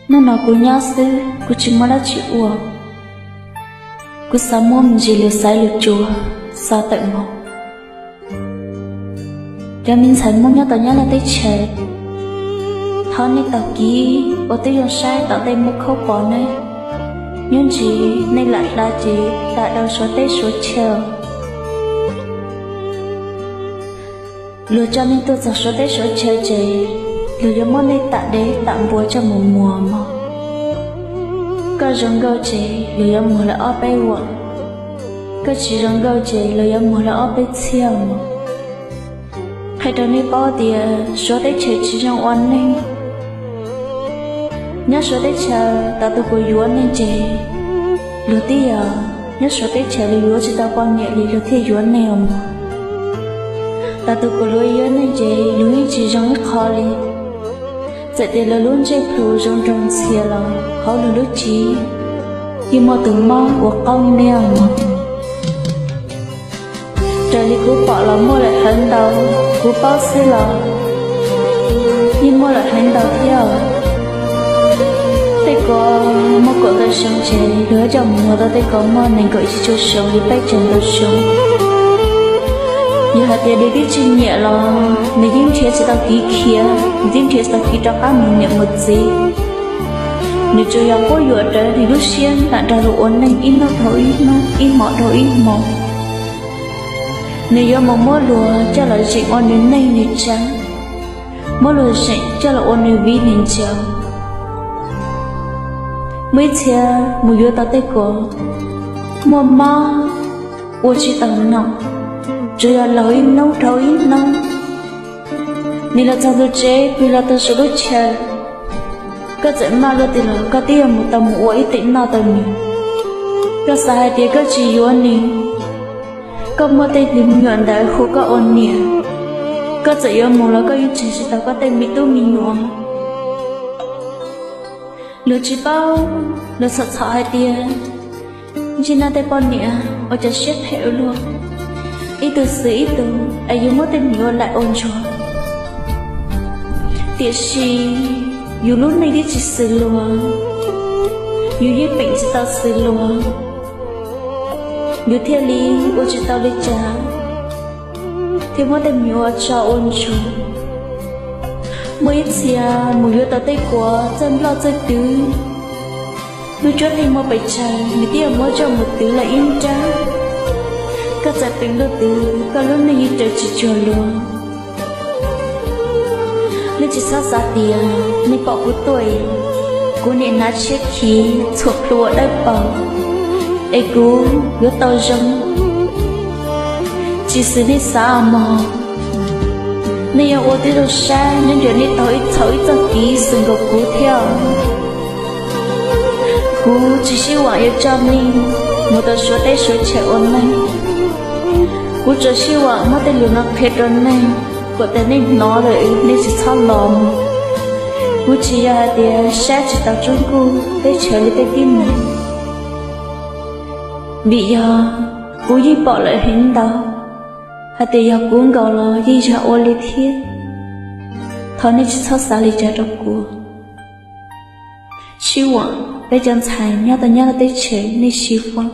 Hnub no kuv nyob xwb, kuv tsis muaj dab tsi ua. Kuv xav muab me ntsis lus xaiv lus tsuas, xav tawm mus. Cov me ntxhais Hmoob nyob tom Nyab Laj teb chaws, thov nej tau kiv ua tib zoo saib tom ntej muaj khaub pom ne. Nyob ntsis nej lam hla ces lam daws suav teb suav chaw. Luag coj nej tuaj txog suav teb suav chaw ces luag yuav muab nej tam dev tam npua coj mus muag mog. Koj zoo nkauj ces luag yuav muag lawm ob peb vuam, koj tsis zoo nkauj ces luag yuav muag lawm ob peb txhiab mog. Qhia rau nej paub tias suav teb chaws tsis zoo ua neeg. Nyob suav teb chaws, tau tus kuv yuav neeg ces luag tib yog, nyob suav teb chaws luag yuav tsis tau poj niam li luag thiaj yuav neeg os mog. Tau tus kuv luav yuav neeg ces luag yeej tsis zoo ib qho li. Txawm tias luag lub ntsej plhu zoo nraug ntxhias los hauv luag lub cev yeej muaj tus mob uas qaub nyiab mog. Raws li kuv pom los muaj lawm heev ntau, kuv paub xwb los yeej muaj lawm heev ntau thiab. Tej ko muaj kaum ntawm xyoo ces luag coj mus muag tau tej ko muaj nees nkaum tsib caug xyoo li peb caug ntau xyoo. Yog hais tias nws twb tsis nyiam los nws yeej nrhiav tsis tau kev khiav, nws yeej nrhiav tsis tau kev rov qab mus niam mus txiv. Nws tsuas yog quab yuam rawv nws lub siab nram nrog luag ua neej ib hnub dhau ib hnub, ib hmo dhau ib hmo. Nws yuav mus muab luag coj los zeem ua nws neej nws tsav, muab luag zeem coj los ua nws viv nws ncaus. Muaj ib txhia mus yuav tau tej ko muaj mob ua tsis tau nom, tsuas yog laug ib hnub dhau ib hnub. Nws los txog ntug tsev, pw los txog saum lub chaw, koj txawm maj luaj twg los koj twb yuav mus tau mus ua ib teem noj tau nws. Koj xav hais tias koj tsis yuav nws, koj muaj tej me nyuam ntawd hu koj ua niam, koj txawm yuav mus los koj yeej tseg tsis tau koj tej me tub me nyuam. Luag tsis paub, luag txhom txhom hais tias ntsej nab tej poj niam ua cov siab phem ua luaj, ib tug xwm ib tug es yus muab tej me nyuam ua laim ua ntsuag. Tiam sis yus lub neej twb tsis xws luag, yus yeej peem tsis tau xws luag, yus thiaj li ua tsis tau li cas, thiaj muab tej me nyuam ua tsov ua ntsuag. Muaj ib txhia mus yuav tau tej kuav txawj nploj txawj twv, lub cuab theej muaj pes tsawg nws twb yuav muab coj mus twv lawm ib nrab. Koj txawm peem luaj twg koj lub neej yeej raws tsis cuag luag. Nej tsis txhob xav tias nej pom kuv tuaj, kuv niam hnav tshiab khiv txhuam plhu ua dawb paug es kuv yuav tau zoo. Tsis xws nej xav mog. Nej yuav ua tib zoo saib nyob ntawm nej tau ib txhaum ib txoj kev xwm nkaus kuv thiab. Kuv tsis sib vam yuav coj nej mus tau suav teb suav chaw ua neej. Kuv tsuas sib vam muab tej lus no qhia rau nej, kom tias nej hnov lawm nej tsis txhob los. Kuv tsis yog hais tias saib tsis taus tsoob kuj teb chaws li tej tib neeg, vim yog kuv yeej pom lawm heev ntau, hais tias yog kuv nkaus los yeej yog ua li thiab. Thov nej tsis txhob xav li cas rau kuv. Sib vam peb cov ntxhais nyob tau nyob teb chaws nej sib vam.